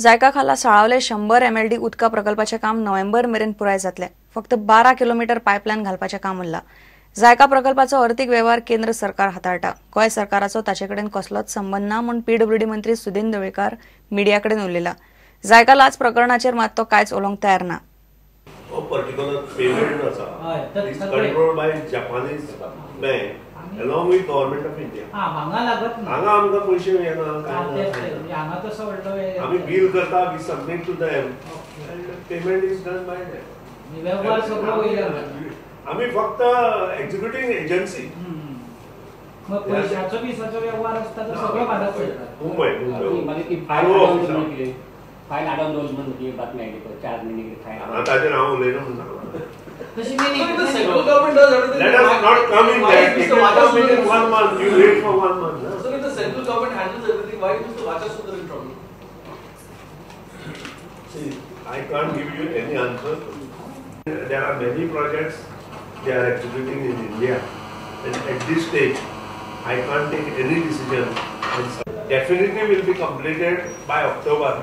जायका खाला साळावले 100 MLD उदका प्रकल्पाचें काम नोव्हेंबर मेरेन पुराय जातलें. फक्त 12 किलोमीटर पायपलायन घालपाचें काम उरलां. जायका प्रकल्पाचो अर्थीक वेव्हार केंद्र सरकार हाताळटा. गोंय सरकाराचो ताचे कडेन कसलोच संबंद ना म्हूण पीडब्ल्यूडी मंत्री सुदिन ढवळीकार मिडिया कडेन उलयला. जायका लाच प्रकरणाचेर मात तो कांयच उलोवंक तयार ना. पर्टिक्युलर पेमेंट आसा is controlled by Japanese bank along with government of India. हांगा लागत ना, हांगा आमकां पयशे येना. हांगा तसो व्हडलो आमी बील करता, we submit to them and payment is done by them. वेव्हार सगळो वयल्यान आमी फक्त एक्झिक्युटिंग एजन्सी. मग पैशाचो बिसाचो व्यवहार आसता तो सगळो भारत सरकार. मुंबय मुंबय फायल आडावन दवरली म्हणून बातमी आयली पळय 4 म्हयने फायल. ताचेर हांव उलयना म्हणून सांगलां. Let us not come in that. It will come in 1 month. You wait for 1 month. So if the central government handles everything, why is Mr. Vacha Sundar in trouble? See, I can't give you any answer. There are many projects they are executing in India, and at this stage, I can't take any decision. And definitely will be completed by October.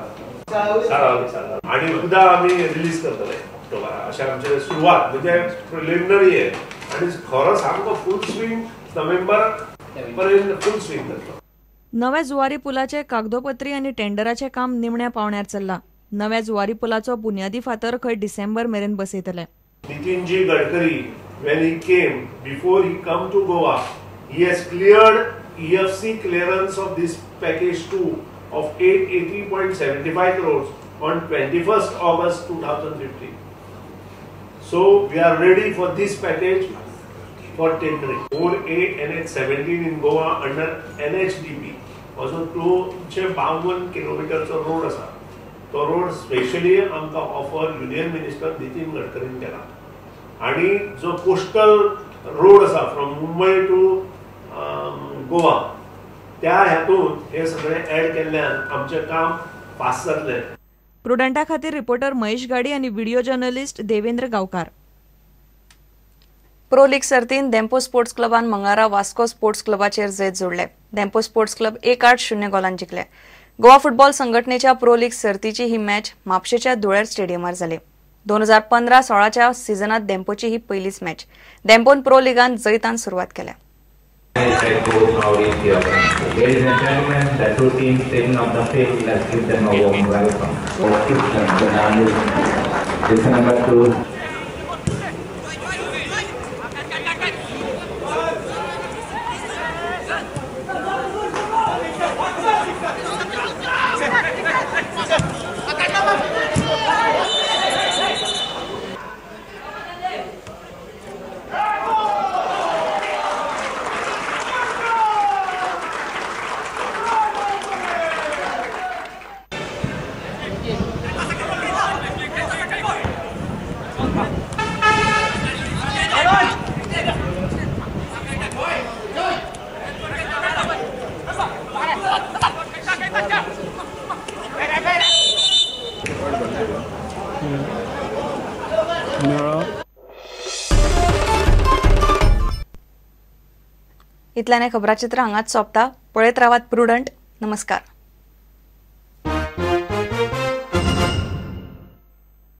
सारावली आणि उदा आमी release करतले ऑक्टोबर. अशें आमचे सुरवात म्हणजे preliminary आहे आणि खरो सामको फूल स्विंग नोव्हेंबर पर्यंत फूल स्विंग जातलो. नव्या जुवारी पुलाचे कागदोपत्री आनी टेंडराचें काम निमण्या पावण्यार चल्लां. नव्या जुवारी पुलाचो बुन्यादी फातर खंय डिसेंबर मेरेन बसयतले. Nitin ji Gadkari when he came, before he come to Goa, he has cleared EFC clearance of this package 2 of 880.75 crores on 21st August 2015. So we are ready for this package for tendering. 4A NH17 in Goa under NHDP. Also 252 kilometers road asa. तो road specially आमकां offer union minister Nitin गडकरीन केला. आणि जो coastal road आसा from Mumbai two Goa त्या हेतून हे सगळे ऍड केल्ल्यान आमचें काम फास्ट जातलें. प्रुडंटा खातीर रिपोर्टर महेश गाडी आनी video journalist Devendra Gaonkar. Pro league सर्तीन धेंपो स्पोर्ट्स क्लबान मंगळारा वास्को स्पोर्ट्स क्लबाचेर जैत जोडले. धेंपो स्पोर्ट्स क्लब 1-0 गोलान जिखले. गोवा फुटबॉल संघटनेच्या प्रो लीग सर्तीची ही मॅच म्हापशेच्या धुळेर स्टेडियमार जाली. 2015-16च्या सिझनात धेंपोची ही पयलीच मॅच. धेंपोन प्रो लिगान जैतान सुरवात केल्या. Ladies and gentlemen, the two teams taking up the field, let's give them a warm welcome. For Christian Fernandez, this number 2. इतल्याने खबराचित्र हांगाच सोंपता. पळयत रावात प्रुडंट. नमस्कार.